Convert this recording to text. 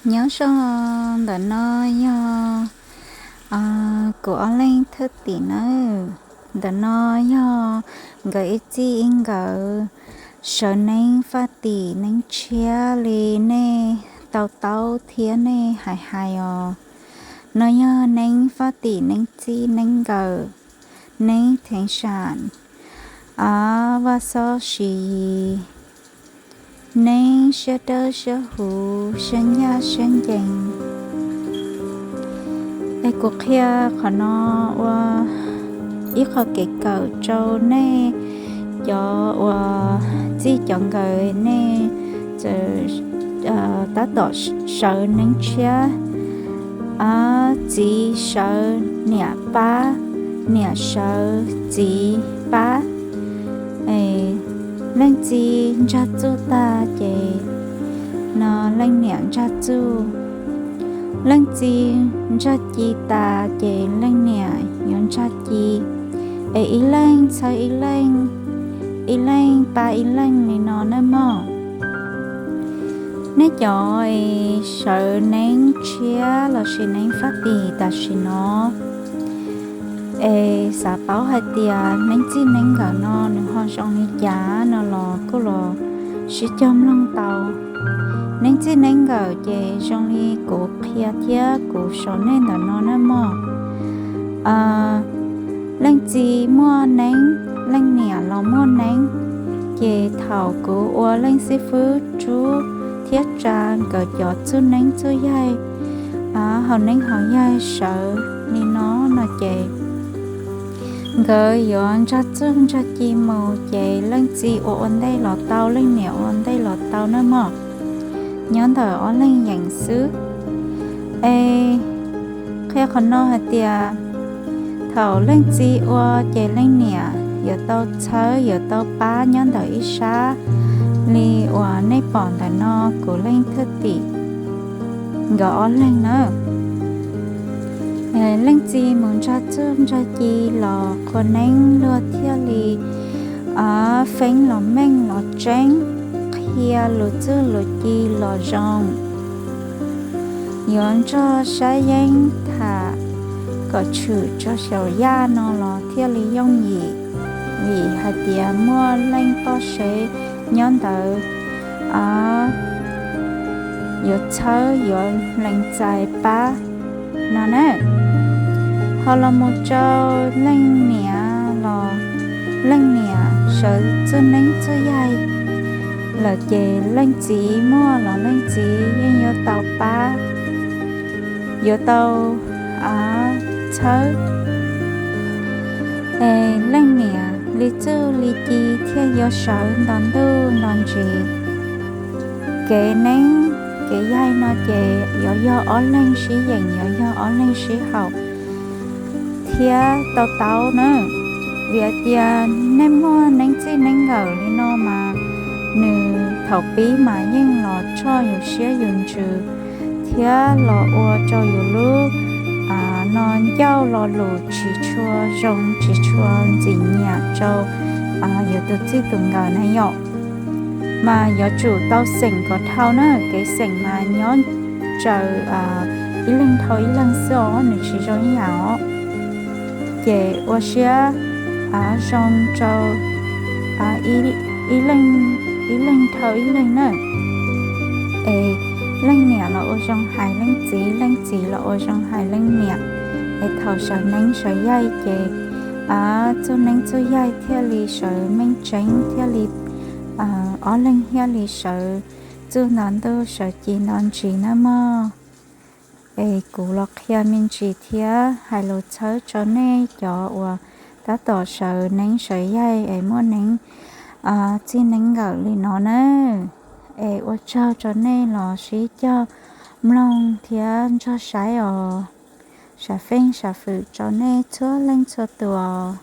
Nyob zoo, ntawm no yog kuv ob leeg thwj tim nawb. Ntawm no yog nkawd ib txij ib nkawm sawv neeb faj tim neeb tshiab li nej tau taub thiab nej hais hais os. No yog neeb faj tim neeb txij neeb nkawm, neeb theev sam, vaj xob sis yis, neeb siab dawb siab huv, siab ncaj siab ncees. Es kuv qhia qhov no ua ib qho kev kawm rau nej cov uas txij cov nkawm nej tab tom sawv neeb tshiab, txiv sawv niam pab, niam sawv txiv pab. Leej txiv ntsag txuj tag ces no leej niam ntsag txuj. Leej txiv ntsag ci tas ces leej niam yuav ntsag ci. Es ib leeg txhawb ib leeg, ib leeg pab ib leeg li no nawb mog. Nej cov sawv neeb tshiab lossis neeb faj tim tam sim no, es xav paub hais tias neeb txij neeb nkawm no nws ho zoo li cas no los kuj los sib cog mloog tau. Neeb txij neeb nkawm ces zoo li kuv qhia thiab kuv sau nej ntawm no nawb mog. Leej txiv muaj neeb, leej niam los muaj neeb, ces thaum kuv ua leej xib fwb rub thiab tsa nkawd cov txuj neeb txuj yaig, haus neeb haus yaig sawv li no no ces nkawd yuav ntsag txuj ntsag ci mus ces leej txiv ua ua ntej los tau, leej niam ua ntej los tau nawb mog. Nyob ntawm ob leeg yeem xwb. Es qhia qhov no hais tias thaum leej txiv ua ces leej niam yuav tau txhawb yuav tau pab nyob ntawm ib sab li uas nej pom ntawm no kuv leej thwj tim nkawd ob leeg nawb. Leej txiv mus ntsag txuj ntsag ci los qhua neeb luag thiaj li feeb los meej los tseeb, qhia lus txuj lus ci los zoo. Yuav nrog saib yeeb tham kom tshwm tso xyaum yaj no los thiaj li yooj yim, vim hais tias muaj leej poj sev nyob ntawd yuav txhawb yuav lees txais pab no na. Ho los mus rau leej niam los leej niam sawv txuj neeb txuj yaig lawm ces leej txiv muaj los leej txiv yeej yuav tau pab, yuav tau txhawb. Es leej niam li txuj li ci thiaj yuav sawv nto ntuj nto ntsis. Kev neeb kev yaig no ces yuav yog ob leeg sib yeem, yuav yog ob leeg sib haum thiab tau taub na. Vim hais tias nej muaj neeb txij neeb nkawm li no mas nws thaum pib mas yeej los tshoj yus siab yus ntsws thiab los ua rau yus lub no ncauj lo lus tsis tshua zoo tsis tshua ntxim nyiam rau yus tus txij tus nkawm na yom. Mas yuav tsum tau xeem kom dhau na, kev xeem mas nyob tsaws ib leeg dhau ib leeg xwb os, nws tsis zoo ib yam os. Ces ua siab zoo rau ib leeg dhau ib leeg na. Es leej niam los ua zoo hais leej txiv, leej txiv los ua zoo hais leej niam. Es thaum sawv neeb sawv yaig ces txuj neeb txuj yaig thiaj li sawv meej tseeb, thiaj li ob leeg thiaj li sawv txuj nto ntuj sawv ci nto ntsis na mog. Es kuv los qhia me ntsis thiab hais lus txhawb rau nej cov uas tab tom sawv neeb sawv yaig es muaj neeb txij neeb nkawm li no na. Es ua tsaug rau nej los sib cog mloog thiab nrog saib os. Sam feej sam fwm rau nej txhua leej txhua tus.